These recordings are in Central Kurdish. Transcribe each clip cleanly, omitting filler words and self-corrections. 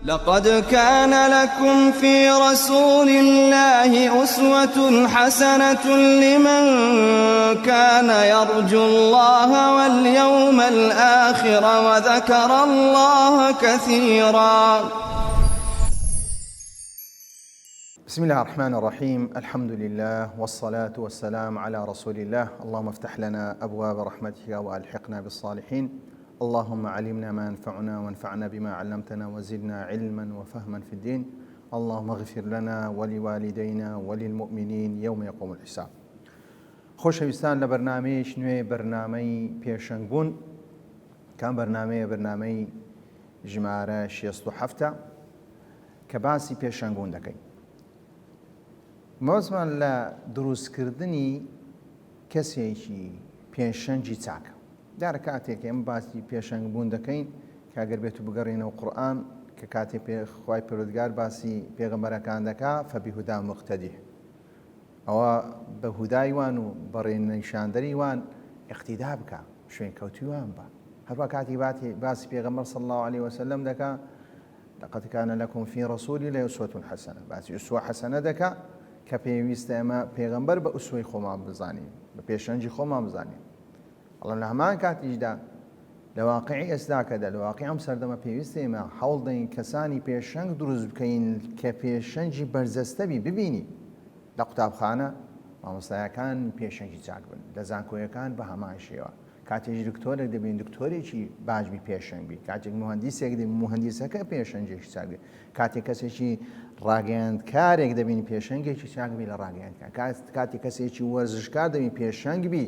لقد كان لكم في رسول الله أسوة حسنة لمن كان يرجو الله واليوم الآخر وذكر الله كثيرا. بسم الله الرحمن الرحيم الحمد لله والصلاة والسلام على رسول الله اللهم افتح لنا أبواب رحمتك وألحقنا بالصالحين اللهم علمنا ما ينفعنا وانفعنا بما علمتنا وزدنا علما وفهما في الدين اللهم اغفر لنا ولوالدينا وللمؤمنين يوم يقوم الحساب خۆشەویستان لە بەرنامەیەکی نوێ بەرنامەی پێشەنگ بوون کام بەرنامەیە بەرنامەی ژمارە 67 کە باسی پێشەنگبوون دەکەین مەبەستمان لە دروستکردنی کەسێکی پێشەنگی چاکە دیارە کاتێک ئێمە باسی پێشەنگ بوون دەکەین کە ئەگەر بێت و بگەڕێنەوە قورئان کە کاتێ پێ خوای پەروەردگار باسی پێغەمبەرەکان دەکا فبهداه مقتدی ئەوە بە هودای وان و بە ڕێنیشاندەری وان اقتدا بکە شوێنکەوتوی وان بە هەروە کاتی باسی پێغەمبەر صلی الله علیه وسلم دەکا لقد كان لكم في رسول الله اسوة حسنە باسی اسوە حەسەنە دەکا کە پێویستە ئێمە پێغەمبەر بە ئوسوەی خۆمان بزانین بە پێشەنگی خۆمان بزانین بەڵام لە هەمان کاتیشدا لە واقعی ئێستاکەدا لە واقعی ئەم سەردەمە پێویستە ئێمە هەوڵ دەین کەسانی پێشەنگ دروست بکەین کە پێشەنگی بەرجەستەبی ببینی لە قوتابخانە مامۆستایەکان پێشەنگی چاک بن لە زانکۆیەکان بە هەمان شێوە کاتێک دکتۆرێک دەبین دکتۆرێکی باش بی پێشەنگ بی کاتێک موهەندیسێک دەبین موهەندیسەکە پێشەنگێکی چاک بی کاتێک کەسێکی ڕاگەیاندکارێک دەبین پێشەنگێکی چاک بی لە ڕاگەیاندکار کاتێک کەسێکی وەرزشکار دەبین پێشەنگ بی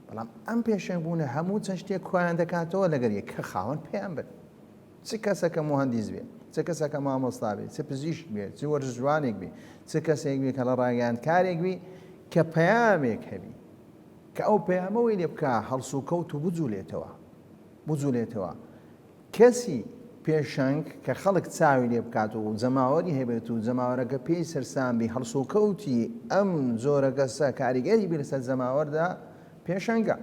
بەڵام ئەم پێشەنگ بوونە هەموو چەند شتێک کۆیان دەکاتەوە لەگەر یەک کە خاوەن پێیان بن چ کەسەکە موهەندیس بێ چ کەسەکە مامۆستا بێ چ پزیشک بێ چ وەرزشوانێک بێ چ کەسێک بێ کە لە ڕاگەیاندکارێک بی کە پەیامێک هەبی کە ئەو پەیامە وەی لێ بکا هەڵسوکەوت و بجولێتەوە بجولێتەوە کەسی پێشەنگ کە خەڵک چاوی لێ بکات و جەماوەری هەبێت و جەماوەرەکە پێی سەرسام بی هەڵسوکەوتی ئەم جۆرە کەسە کاریگەری بێ لەسەر جەماوەردا پێشەنگە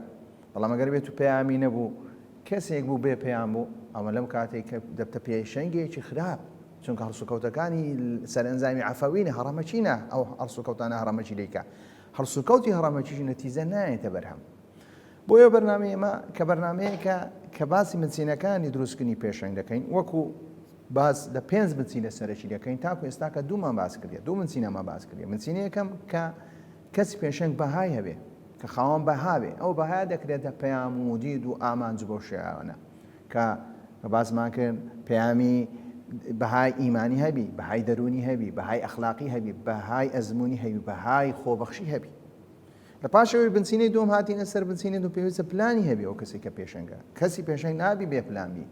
بەڵام ئەگەر بێت و پەیامی نەبوو کەسێک بوو بێ پەیام بوو ئەمە لەم کاتێک کە دەبتە پێشەنگێکی خراپ چونکە هەڵسوکەوتەکانی سەرئەنجامی عەفەوینە هەڕەمەکینە ئەو هەڵسوکەوتانە هەڕەمەکی لێکە هەڵسوکەوتی هەڕەمەکیش نەتیجە نایەتە بەرهەم. بۆیە بەرنامەی ئێمە کە بەرنامەیەکە کە باسی بنچینەکانی دروستکردنی پێشەنگ دەکەین وەکو باس لە پێنج بنچینە سەرەکی دەکەین تاکو ئێستاکە دوومان باس کردیە دوو بنچینەمان باس کردیە بنچینە یەکەم کە کەسی پێشەنگ بەهای هەبێ کە خاوەن بەها بێ ئەو بەها دەکرێتە پەیام و دید و ئامانج بۆ شیعانە کە کە باسمان کرد پەیامی بەهای ئیمانی هەبی، بەهای دەروونی هەبی، بەهای ئەخلاقی هەبی، بەهای ئەزموونی هەبی، بەهای خۆبەخشی هەبی. لە پاش ئەوەی بنچینەی دووەم هاتینە سەر بنچینەی دوو پێویستە پلانی هەبی ئەو کەسێک کە پێشەنگە. کەسی پێشەنگ نابی بێ پلان بی.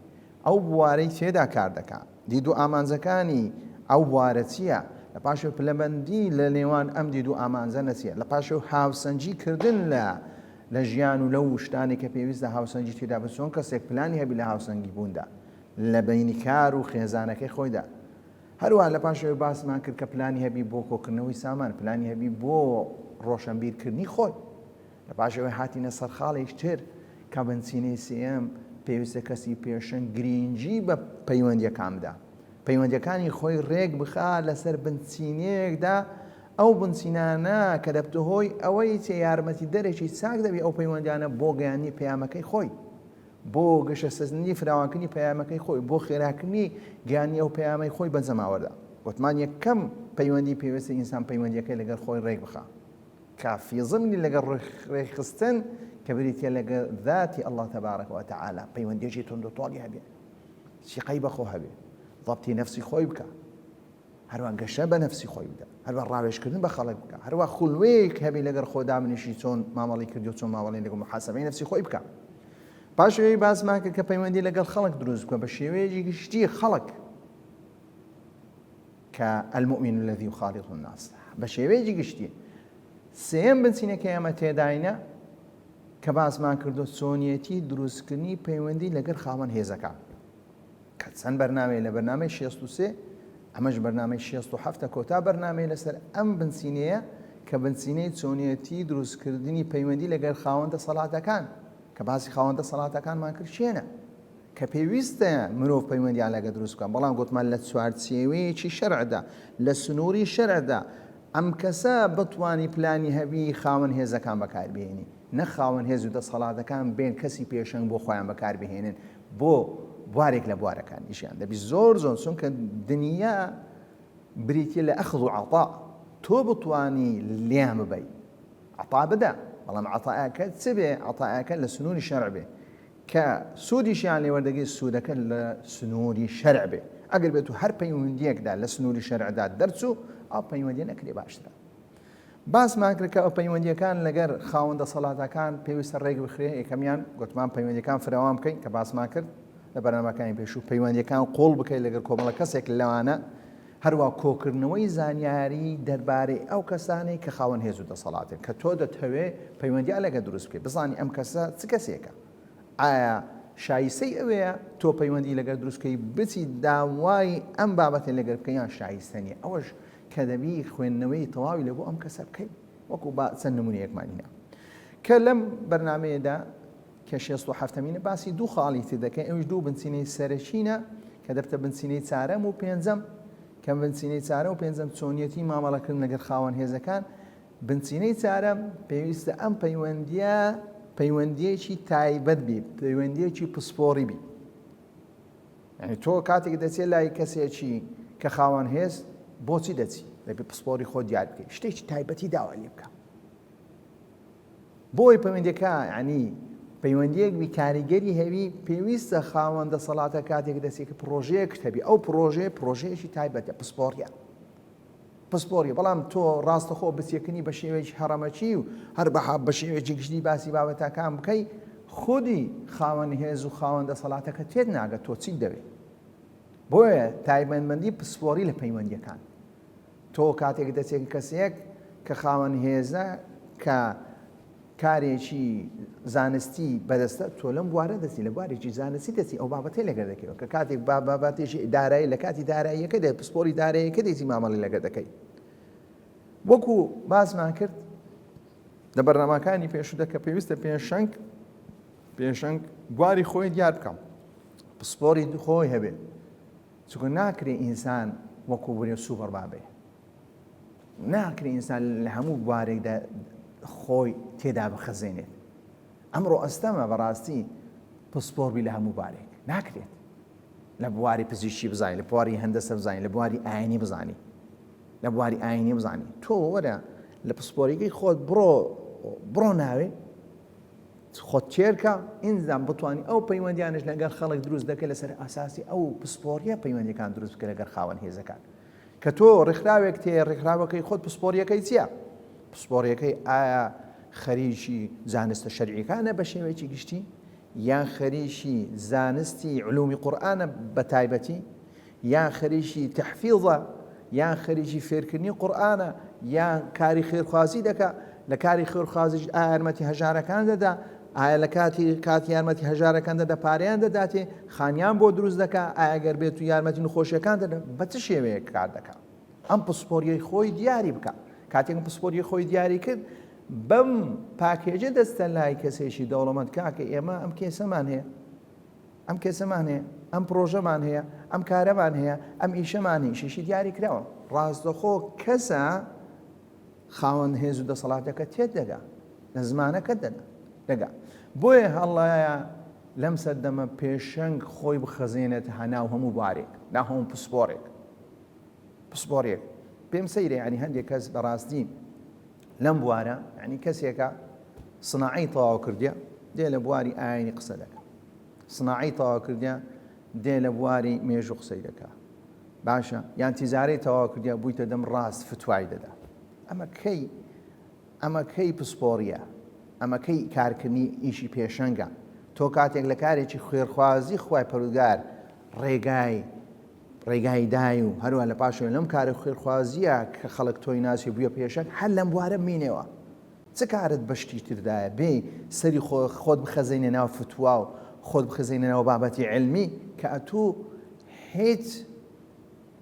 ئەو بوارەی تێدا کار دەکا. دید و ئامانجەکانی ئەو بوارە چییە؟ لە پاش ئەوەی پلەبەندی لە نێوان ئەم دید و ئامانجانە چییە؟ لە پاش ئەوەی هاوسەنگی کردن لە لە ژیان و لەو شتانەی کە پێویستە هاوسەنگی تێدا بێت، چۆن کەسێک پلانی هەبی لە هاوسەنگی بووندا لە بەینی کار و خێزانەکەی خۆیدا. هەروەها لە پاش ئەوەی باسمان کرد کە پلانی هەبی بۆ کۆکردنەوەی سامان، پلانی هەبی بۆ ڕۆشەنبیرکردنی خۆی. لە پاش ئەوەی هاتینە سەر خاڵێکی تر کە بنچینەی سێیەم، پێویستە کەسی پێشەنگ گرینگی بە پەیوەندییەکان بدا. پەیوەندییەکانی خۆی ڕێک بخا لەسەر بنچینەیەکدا ئەو بنچینانە کە دەبتە هۆی ئەوەی چ یارمەتیدەرێکی چاک دەبی ئەو پەیوەندیانە بۆ گەیاندنی پەیامەکەی خۆی، بۆ گەشەسەندنی فراوانکردنی پەیامەکەی خۆی، بۆ خێراکردنی گەیاندنی ئەو پەیامەی خۆی بە جەماوەردا. گوتمان یەکەم پەیوەندی پێویستە ئینسان پەیوەندیەکەی لەگەڵ خۆی ڕێک بخا کە فی ضمنی لەگەڵ ڕێکخستن کە بریتیە لەگەڵ ذاتی اللە تبارک وتعالی پەیوەندیەکی توندوتۆڵی هەبێ، سیقەی بەخۆ هەبێ، ضبطی نەفسی خۆی بکا. هەروا گەشە بە نەفسی خۆی بدە، هەروا ڕاوێژکردن بە خەڵک بکە، هەروا خولوەیەک هەبی لەگەڵ خۆ دابنیشی چۆن مامەڵەی کردو چۆن مامەڵەی لەگەڵ محاسەبەی نەفسی خۆی بکە. پاش ئەوەی باسمان کرد کە پەیوەندی لەگەڵ خەڵک دروست بکە بە شێوەیەکی گشتی خەڵک کە المؤمن الذي يخالط الناس بە شێوەیەکی گشتی سێیەم بنچینەکە ئێمە تێداینە کە باسمان کردو چۆنیەتی دروستکردنی پەیوەندی لەگەڵ خاوەن هێزەکان کە چەند بەرنامەیە لە بەرنامەی 63 ئەمەش بەرنامەی 67 کۆتا بەرنامەی لەسەر ئەم بنچینەیە کە بنچینەی چۆنیەتی دروستکردنی پەیوەندی لەگەڵ خاوەن دەسەڵاتەکان کە باسی خاوەن دەسەڵاتەکانمان کرد چێنە کە. کە پێویستە مرۆڤ پەیوەندیان لەگە دروست بکەن بەڵام گوتمان لە چوارچێوەیەکی شەرعدا لە سنووری شەرعدا ئەم کەسە بتوانی پلانی هەبی خاوەن هێزەکان بەکاربهێنی نە خاوەن هێز و دەسەڵاتەکان بێن کەسی پێشەنگ بۆ خۆیان بەکاربهێنن بۆ بوارێک لە بوارەکان ئیشیان دەبی زۆر زۆر چونکە دنیا بریتیە لە ئەخذ و عطا تۆ بتوانی لێیان ببەی عطا بدە بەڵام عطاکە چ بێ عطاکە لە سنووری شەرع بێ کە سوودیشیان لێ وەردەگری سوودەکە لە سنووری شەرع بێ ئەگەر بێت و هەر پەیوەندیەکدا لە سنووری شەرعدا دەرچوو ئەو پەیوەندی نەکرێ باشترە باسمان کرد کە ئەو پەیوەندیەکان لەگەر خاوەن دەسەڵاتەکان پێویستە ڕێک بخرێ یەکەمیان گوتمان پەیوەندیەکان فراوان بکەین کە باسمان کرد لە بەرنامەکانی پێشوو پەیوەندیەکان قوڵ بکەیت لەگەر کۆمەڵە کەسێک لەوانە هەروە کۆکردنەوەی زانیاری دەربارەی ئەو کەسانەی کە خاوەن هێز و دەسەڵاتن کە تۆ دەتەوێ پەیوەندیان لەگە دروست بکەیت بزانی ئەم کەسە چ کەسێکە ئایا شایستەی ئەوەیە تۆ پەیوەندی لەگەر دروست بکەی بچی داوای ئەم بابەتە لەگەر بکەی یان شایستە نیە ئەوەش کە دەبی خوێندنەوەی تەواوی لە بۆ ئەم کەسە بکەی وەکو با چەند نمونەیەکمان هینا کە لەم بەرنمەیەدا کە شێست و حەفتەمینە باسی دوو خاڵی تر دەکەین ئەویش دوو بنچینەی سەرەکینە کە دەبتە بنچینەی چارەم و پێنجەم کە بنچینەی چارە و پێنجەم چۆنیەتی مامەڵەکردن لەگەڵ خاوەن هێزەکان بنچینەی چارەم پێویستە ئەم پەیوەندیە پەیوەندیەکی تایبەت بی پەیوەندیەکی پسپۆڕی بی یعنی تۆ کاتێک دەچێت لای کەسێکی کە خاوەن هێز بۆچی دەچی دەبێ پسپۆری خۆ دیار بکەیت شتێکی تایبەتی داوا لێ بکە بۆی پەیوەندیەکە یعنی پەیوەندیەک بی کاریگەری هەوی پێویستە خاوەن دەسەڵاتە کاتێک دەچێت کە پرۆژەیەک هەبی ئەو پرۆژەیە پرۆژەیەکی تایبەتە پسپۆڕیە پسپۆڕی بەڵام تۆ ڕاستەخۆ بچێکنی بە شێوەیەکی هەڕەمەکی و هەر بە بە شێوەیەکی گشتی باسی بابەتەکان بکەی خودی خاوەن هێز و خاوەن دەسەڵاتەکە تێت ناگە تۆ چیت دەوێت بۆیە تایبەتمەندی پسپۆڕی لە پەیوەندیەکان تۆ کاتێک دەچێت کەسێک کە خاوەن هێزە کە کارێکی زانستی بەدەستە تۆ لەم بوارە دەچی لە بوارێکی زانستی دەچی ئەو بابەتەی لەگەر دەکەیەوە کە کاتێک با بابەتێکی دارایی لە کاتی داراییەکە دێت پسپۆری داراییەکە دێتی مامەڵی لەگەر دەکەی وەکو باسمان کرد لە بەرنامەکانی پێشودا کە پێویستە پێشەنگ پێشەنگ بواری خۆی دیار بکەم پسپۆری خۆی هەبێت چونکە ناکرێ ئینسان وەکو برێ سوپەر بابێ ناکرێ ئینسان لە هەموو بوارێکدا خۆی تێدا بخزێنێت ئەمڕۆ ئەستەمە بەڕاستی پسپۆر بی لە هەموو بارێک ناکرێت لە بواری پزیشکی بزانانی لە بواری هەندەسە بزانانی لە بواری ئاینی بزانی لە بواری ئاینی بزانی تۆ وەرە لە پسپۆریەکەی خۆت بڕۆ بڕۆ ناوێ خۆت تێرکە ئینجا بتوانی ئەو پەیوەندیانش لەگەڵ خەڵک دروست دەکە لەسەر ئاساسی ئەو پسپۆریە پەیوەندەکان دروست بکە لەگەڵ خاوەن هێزەکان کە تۆ ڕێکخراوێک تێ ڕێکخراوەکەی خۆت پسپۆریەکەی چییە؟ پسپۆریەکەی ئایا خەریکی زانستە شەرعیەکانە بە شێوەیەکی گشتی یان خەریکی زانستی علومی قورئانە بە تایبەتی یان خەریکی تەحفیظە یان خەریکی فێرکردنی قورئانە یان کاری خێرخوازی دەکا لە کاری خێرخوازیش ئایا یارمەتی هەژارەکان دەدا ئایا لە کاتی کاتی یارمەتی هەژارەکان دەدا پارەیان دەداتێ خانیان بۆ دروست دەکا ئایا گەر بێت و یارمەتی نخۆشیەکان دەدا بە چ شێوەیەک کار دەکا ئەم پسپۆریەی خۆی دیاری بکە کاتێک پسپۆری خۆی دیاری کرد بەم پاکێجە دەستە لای کەسێکی دەوڵەمەند کاکە ئێمە ئەم کێسەمان هەیە ئەم کەسەمان هەیە ئەم پرۆژەمان هەیە ئەم کارەمان هەیە ئەم ئیشەمان هەیە ئیشێکی دیاری کراوە ڕاستەخۆ کەسە خاوەن هێز و دەسەڵاتەکە تێت دەگا لە زمانەکە دەگا دەگا بۆیە هەڵایە لەم سەردەمە پێشەنگ خۆی بخەزێنێت هەناو هەموو بارێک ناو هەموو پسپۆرێک پسپۆرێک پێم سەیرە ینی هەندێک کەس بەڕاستی لەم بوارە ینی کەسێکە سناعی تەواو کردیە دێ لە بواری ئاینی قسە دەکە سناعی تەواو کردیە دێ لە بواری مێژوو قسەی دەکا باشە یان تیجارەی تەواو کردیا بوویتە دەم ڕاست فتوای دەدا ئەمە کەی ئەمە کەی پسپۆڕیە ئەمە کەی کارکردنی ئیشی پێشەنگە تۆ کاتێک لە کارێکی خوێرخوازی خوای پەرودگار ڕێگای ڕێگای دای و هەروە لە پاشەوە لەم کارە خوێرخوازیە کە خەڵک تۆی ناسی بووە پێشەنگ هەر لەم بوارە مینەوە چ کارت بە شتی تردایە بێی سەری خۆ خۆت بخەزێنە ناو فتوا و خۆت بخزێنە ناو بابەتی علمی کە ئەتوو هیچ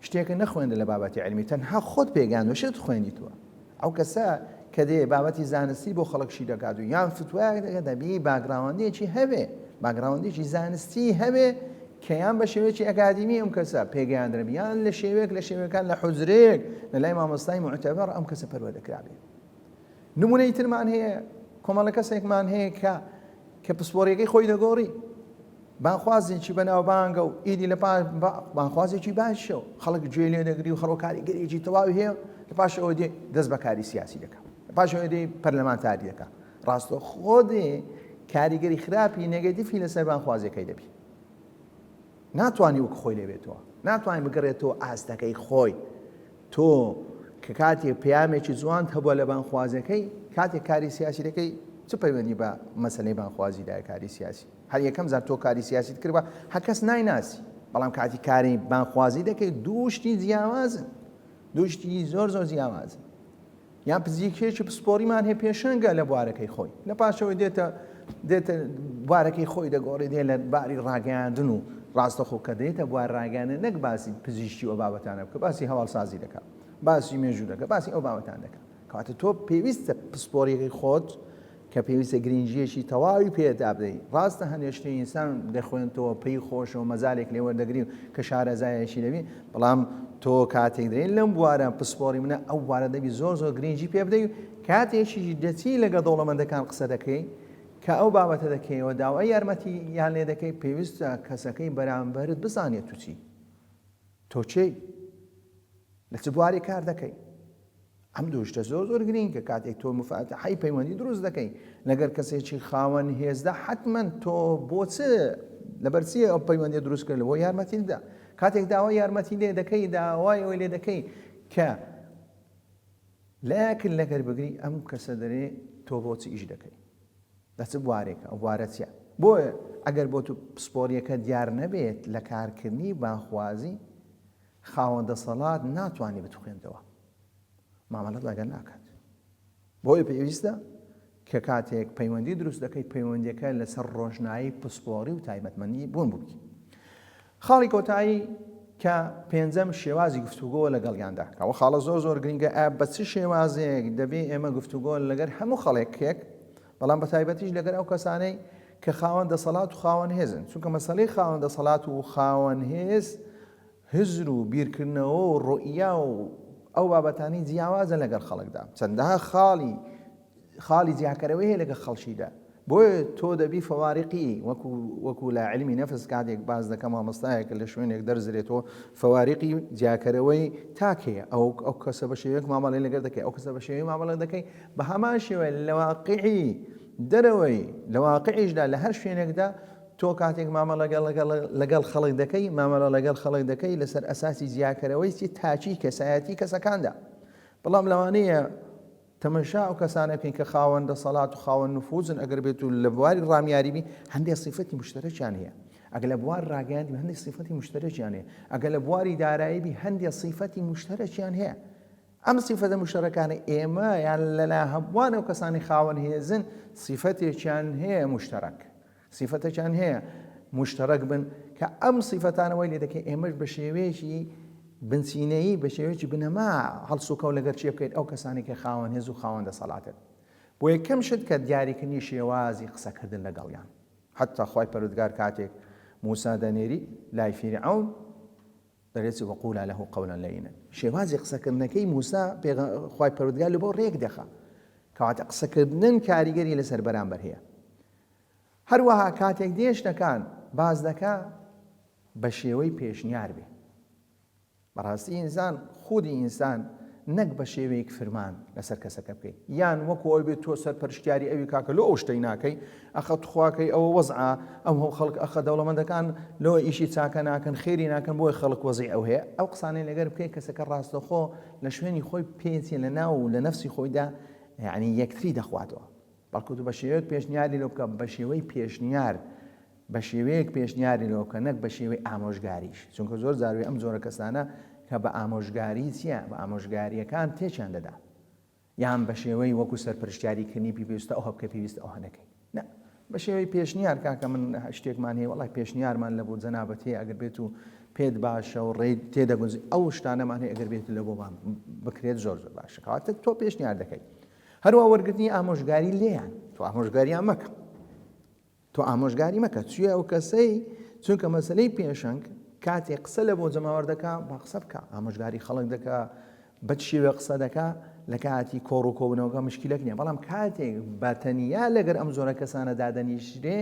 شتێکە نەخوێندە لە بابەتی علمی تەنها خۆت پێگان شت خوێندیتوە ئەو کەسە کە دێ بابەتی زانستی بۆ خەڵک شی دەکات و یان فتوایەک دەکات دەبی background ێکی هەبێ background ێکی زانستی هەبێ. کە یان بە شێوەیەکی ئەکادیمی ئەم کەسە پێگەیاندرابێ یان لە شێوەیەک لە شێوەکان لە حوجرەیەک لە لای مامۆستای موعتەبەر ئەم کەسە پەروەردە کرابێ. نمونەی ترمان هەیە کۆمەڵە کەسێکمان هەیە کە کە پسپۆڕیەکەی خۆی دەگۆڕی بانخوازێکی بەناوبانگە و ئیدی لە پاش بانخوازێکی باشە و خەڵک گوێ لێ دەگری و خەڵک کاریگەریەکی تەواوی هەیە لە پاش ئەوە دێ دەست بە کاری سیاسی دەکا لە پاش ئەوە دێ پەرلەمانتاری دەکا ڕاستە خۆ دێ کاریگەری خراپی نێگەتیفی لەسەر بانخوازیەکەی دەبی ناتوانانی وەک خۆی لێبێتەوە ناتوانانی بگەڕێتەوە ئاستەکەی خۆی تۆ کە کاتێک پەیامێکی جوانت هەبووە لە بانخوازەکەی کاتێک کاری سیاسی دەکەی چ پەیوەندی بە مەسلەی بانخوازی دایە کاری سیاسی هەر یەکەم جار تۆ کاری سیاسیت کردبا هەر کەس نایناسی بەڵام کاتی کاری بانخوازی دەکەی دوو شتی جیاوازن دوو شتی زۆر زۆر جیاوازن یان پزیشکێکی پسپۆریمان هەیە پێشەنگە لە بوارەکەی خۆی لە پاشەوەی دێتە دێتە بوارەکەی خۆی دەگۆڕێ دێ لە باری ڕاگەیاندن و ڕاستەخۆ کە دێتە بوار ڕاگەیاندن نەک باسی پزیشکی و بابەتانە بکە باسی هەواڵسازی دەکات باسی مێژوو دەکە باسی ئەو بابەتان دەکات کەواتە تۆ پێویستە پسپۆریەکەی خۆت کە پێویستە گرنگییەکی تەواوی پێ دابدەی، ڕاستە هەندێ شتی ئینسان دەخوێنتەوە پێی خۆشە و مەجالێک لێ وەردەگری و کە شارەزایەکی دەبی، بەڵام تۆ کاتێک دەێی لەم بوارە پسپۆڕی منە ئەو بوارە دەبی زۆر زۆر گرنگی پێ بدەی و کاتێکیش دەچی لەگەڵ دەوڵەمەندەکان قسە دەکەی کە ئەو بابەتە دەکەیەوە داوای یارمەتی یان لێ دەکەی پێویستە کەسەکەی بەرامبەرت بزانێت تو چی تۆ کێی لە چ بوارێک کار دەکەی ئەم دوو شتە زۆر زۆر گرینگە کاتێک تۆ مفاتحەی پەیوەندی دروست دەکەی لەگەر کەسێکی خاوەن هێزدا حتمما تۆ بۆ چ لەبەر چی ئەو پەیوەندی دروست کرد بۆ یارمەتی دا کاتێک داوای یارمەتی لێ دەکەی داوای ئەوەی لێ دەکەی کە لایەکن لەگەر بگری ئەم کەسە دەرێ تۆ بۆ چ ئیش دەکەی لە چ بوارێکە ئەو بوارە چیە بۆیە ئەگەر بۆ تو پسپۆریەکە دیار نەبێت لە کارکردنی بانخوازی خاوەن دەسەڵات ناتوانێت بتخوێندەوە مامەڵەت لەگەل ناکات بۆیە پێویستە کە کاتێک پەیوەندی دروست دەکەیت پەیوەندیەکە لەسەر ڕۆژنایی پسپۆڕی و تایبەتمەندی بوون بووی خاڵی کۆتایی کە پێنجەم شێوازی گفتوگۆ لەگەڵیاندا ئەوە خاڵە زۆر زۆر گرنگە ئا بە چ شێوازێک دەبێ ئێمە گفتوگۆ لەگەر هەموو خەڵێکێک بەڵام بە تایبەتیش لەگەر ئەو کەسانەی کە خاوەن دەسەڵات و خاوەن هێزن چونکە مەسەلەی خاوەن دەسەڵات و خاوەن هێز هزر و بیرکردنەوە و ڕوئیا و ئەو بابەتانەی جیاوازە لەگەڵ خەڵکدا چەندەها خاڵی خاڵی جیاکەرەوەی هەیە لەگەڵ خەڵکیدا بۆیە تۆ دەبی فەواریقی وەکو وەکو لە علمی نەفس کاتێک باس دەکە مامۆستایەک لە شوێنێک دەرزرێتەوە فەواریقی جیاکەرەوەی تاک هەیە ئەو ئەو کەسە بە شێوەیەک مامەڵەی لەگەر دەکەی ئەو کەسە بە شێوەی مامەڵە دەکەی بە هەمان شێوە لە واقعی دەرەوەی لە واقعیشدا لە هەر شوێنێکدا تۆ کاتێک مامەڵە لەگەڵ خەڵک دەکەی مامەڵە لەگەڵ خەڵک دەکەی لەسەر ئەساسی جیاکەرەوەی چی تاکی کەسایەتی کەسەکاندا بەڵام لەوانەیە تەمەشا ئەو کەسانە بکەین کە خاوەن دەسەڵات و خاوەن نفوزن ئەگەر بێت و لە بواری ڕامیاری بی هەندێک سیفەتی مشتەرەکیان هەیە ئەگەر لە بوار ڕاگەیاندی هەندێک سیفەتی مشتەرەکیان هەیە ئەگەر لە بواری دارایی بی هەندێک سیفەتی مشتەرەکیان هەیە ئەم سیفەتە مشتەرەکانە ئێمە یان لەلا هەبووان ئەو کەسانی خاوەن هێزن سیفەتێکیان هەیە مشتەرەک سیفەتێکیان هەیە مشتەرەک بن کە ئەم سیفەتانە وای لێ دەکەین ئێمەش بە شێوەیەکی بنچینەیی بە شێوەیەکی بنەما هەڵسوکەوت لەگەر چێ بکەین ئەو کەسانی کە خاوەن هێز و خاوەن دەسەڵاتن بۆ یەکەم شت کە دیاریکردنی شێوازی قسەکردن لەگەڵیان حتا خوای پەروەردگار کاتێک موسا دەنێری لای فیرعەون دەرێت وقولا له قولا لینا شێوازی قسەکردنەکەی موسا خوای پەروەردگار لە بۆ ڕێک دەخا کەواتە قسەکردن کاریگەری لەسەر بەرامبەر هەیە هەروەها کاتێک دێ شتەکان باس دەکا بە شێوەی پێشنیار بێ بەڕاستی ئینسان خودی ئینسان نەک بە شێوەیەک فرمان لەسەر کەسەکە بکەی یان وەکو ئەوی بێت تۆ سەرپەرشتیاری ئەوی کاکە لۆ ئەو شتەی ناکەی ئەخە تخواکەی ئەوە وەزعە ئەم هەو خەڵک ئەخە دەوڵەمەندەکان لۆ ئیشی چاکە ناکەن خێری ناکەن بۆی خەڵک وەزی ئەو هەیە ئەو قسانەی لەگەر بکەی کەسەکە ڕاستەخۆ لە شوێنی خۆی پێچێ لە ناو و لە نەفسی خۆیدا یعنی یەکتری دەخواتەوە بەڵکو تۆ بە شێوەیەک پێشنیاری لۆ بکە بە شێوەی پێشنیار بە شێوەیەک پێشنیاری لۆ بکە نەک بە شێوەی ئامۆژگاریش چونکە زۆر جاروێ ئەم جۆرە کەسانە کە بە ئامۆژگاری چییە بە ئامۆژگاریەکان تێکیان دەدا یان بە شێوەی وەکو سەرپەرشتیاری کردنی پی پێویستە ئەوه بکە پێویستە ئەوه نەکەی نا بە شێوەی پێشنیار کاکە من شتێکمان هەیە وەڵای پێشنیارمان لە بۆ جەنابەت هەیە ئەگەر بێت و پێت باشە و ڕێ تێدەگونجی ئەو شتانەمان هەیە ئەگەر بێت لە بۆمان بکرێت زۆر زۆر باشە کەواتە تۆ پێشنیار دەکەیت هەروە وەرگرتنی ئامۆژگاری لێیان تۆ ئامۆژگاریان مەکە تۆ ئامۆژگاری مەکە چیە ئەو کەسەی چونکە مەسەلەی پێشەنگ کاتێ قسە لە بۆ جەماوەر دەکا با قسە بکا، ئامۆژگاری خەڵک دەکا، بە چ شێوەیەک قسە دەکا لە کاتی کۆڕ و کۆبوونەوەکە مشکیلەک نییە، بەڵام کاتێک بە تەنیا لەگەر ئەم جۆرە کەسانە دادەنیشرێ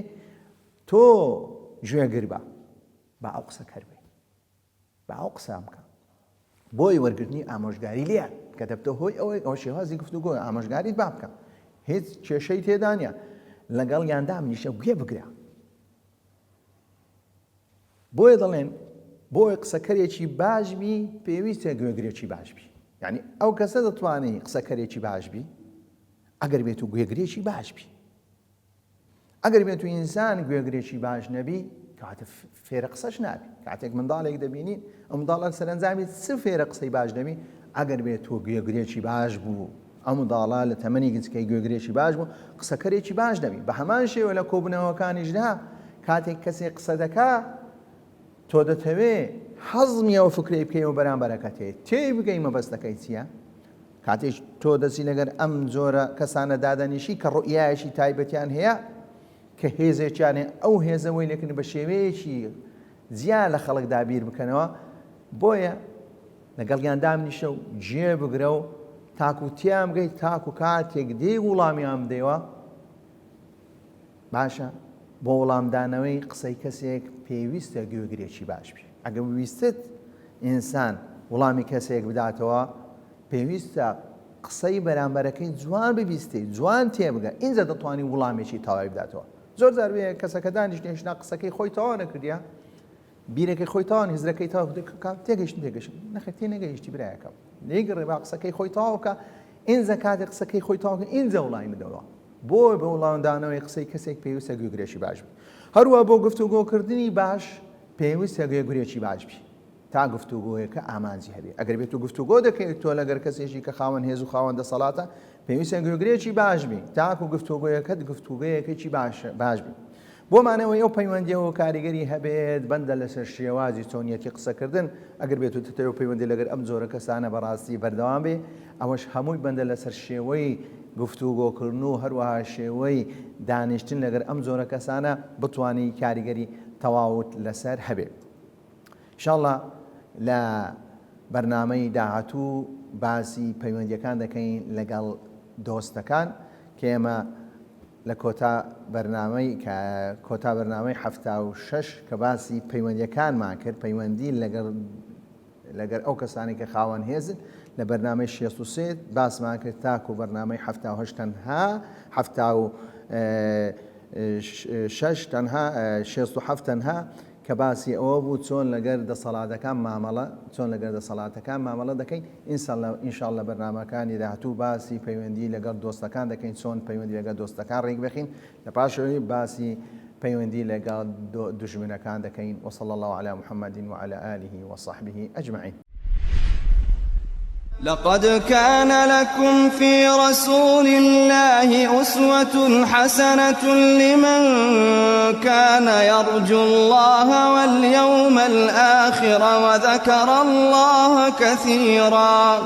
تۆ گوێگر بە با ئەو قسەکەر بێ. با ئەو قسان بکە بۆی وەرگرتنی ئامۆژگاری لێیان کە دەبتە هۆی ئەوەی ئەوە شێوازی گفتوگۆ ئامۆژگاریت با بکە هیچ کێشەی تێدا نییە لەگەڵ یان دامنیشە گوێ بگرە بۆیە دەڵێن بۆی قسەکەرێکی باش بی پێویستە گوێگرێکی باش بی یعنی ئەو کەسە دەتوانێت قسەکەرێکی باش بی ئەگەر بێت و گوێگرێکی باش بی ئەگەر بێت و ئینسان گوێگرێکی باش نەبی کەواتە فێرە قسەش نابی کاتێک منداڵێک دەبینی ئەو منداڵە سەرەنجامی چ فێرە قسەی باش دەبی ئەگەر بێت تۆ گوێگرێکی باش بوو ئەم منداڵە لە تەمەنی گچکەی گوێگرێکی باش بوو قسەکەرێکی باش دەبی بە هەمان شێوە لە کۆبوونەوەکانیشدا کاتێک کەسێک قسە دەکا تۆ دەتەوێ حەزمی ئەو فکرەی بکەی و بەرامبەرەکە تێ تێی بگەی مەبەستەکەی چییە کاتێک تۆ دەچی لەگەر ئەم جۆرە کەسانە دادەنیشی کە ڕوئیایەکی تایبەتیان هەیە کە هێزێکیان هەیە ئەو هێزە وەی لێکردن بە شێوەیەکی جیا لە خەڵکدا بیر بکەنەوە بۆیە لەگەڵیان دامنیشە و جێ بگرە و تاکو تیان بگەیت تاکو کاتێک دێ وڵامیان بدەیەوە باشە بۆ وڵامدانەوەی قسەی کەسێک پێویستە گوێگرێکی باش بی ئەگەر ویستت ئینسان وڵامی کەسێک بداتەوە پێویستە قسەی بەرامبەرەکەی جوان ببیستی جوان تێبگە ئینجا دەتوانی وڵامێکی تەواوی بداتەوە زۆر جار وێ کەسەکە دانیشت هێشتا قسەکەی خۆی تەواو نەکردیە بیرەکەی خۆی تەواو هزرەکەی تەواو تێگەیشتن تێگەشتن نەخێر تێنەگەیشتی برایەکەم لێگەڕێ با قسەکەی خۆی تەواو بکە ئینجا کاتێک قسەکەی خۆی تەواو کرد ئینجا وڵامی بدەوە بۆ بە وڵامدانەوەی قسەی کەسێک پێویستە گوێگرێکی باش بی هەروە بۆ گفتوگۆکردنی باش پێویستە گوێگرێکی باش بی تا گفتوگۆیەکە ئامانجی هەبێ ئەگەر بێت و گفتوگۆ دەکەیت تۆ لەگەر کەسێکی کە خاوەن هێز و خاوەن دەسەڵاتە پێویستە گوێگرێکی باش بی تاکو گفتوگۆیەکەت گفتوگۆیەکێکی باش باش بی بۆ مانەوەی ئەو پەیوەندیەوە کاریگەری هەبێت بەندە لەسەر شێوازی چۆنیەتی قسەکردن ئەگەر بێت و تتەوە پەیوەندی لەگەر ئەم جۆرە کەسانە بەڕاستی بەردەوام بێ ئەوەش هەمووی بەندە لەسەر شێوەی گفتوگۆکردن و هەروەها شێوەی دانیشتن لەگەر ئەم جۆرە کەسانە بتانی کاریگەری تەواوت لەسەر هەبێت. ئیشاڵڵا لە بەرنامەی داهاتوو باسی پەیوەندیەکان دەکەین لەگەڵ دۆستەکان کە ئێمە لە کۆتا بەرنامەی کە کۆتا بەرنامەی 76 کە باسی پەیوەندیەکانمان کرد پەیوەندی لەگەڵ لەگەر ئەو کەسانی کە خاوەن هێزن لە بەرنامەی 63 باسمان کرد تاکو بەرنامەی 78 تەنها 76 تەنها 67 تەنها کە باسی ئەوە بوو چۆن لەگەر دەسەڵاتەکان مامەڵە چۆن لەگەر دەسەڵاتەکان مامەڵە دەکەین ان شاء اللە بەرنامەکانی داهاتوو باسی پەیوەندی لەگەڵ دۆستەکان دەکەین چۆن پەیوەندی لەگەڵ دۆستەکان ڕێکبخین لە پاشەوەی باسی پەیوەندی لەگەڵ دوژمنەکان دەکەین وصلی اللە علی محمد وعلی آله وصحبه اجمعین. لقد كان لكم في رسول الله أسوة حسنة لمن كان يرجو الله واليوم الآخر وذكر الله كثيرا.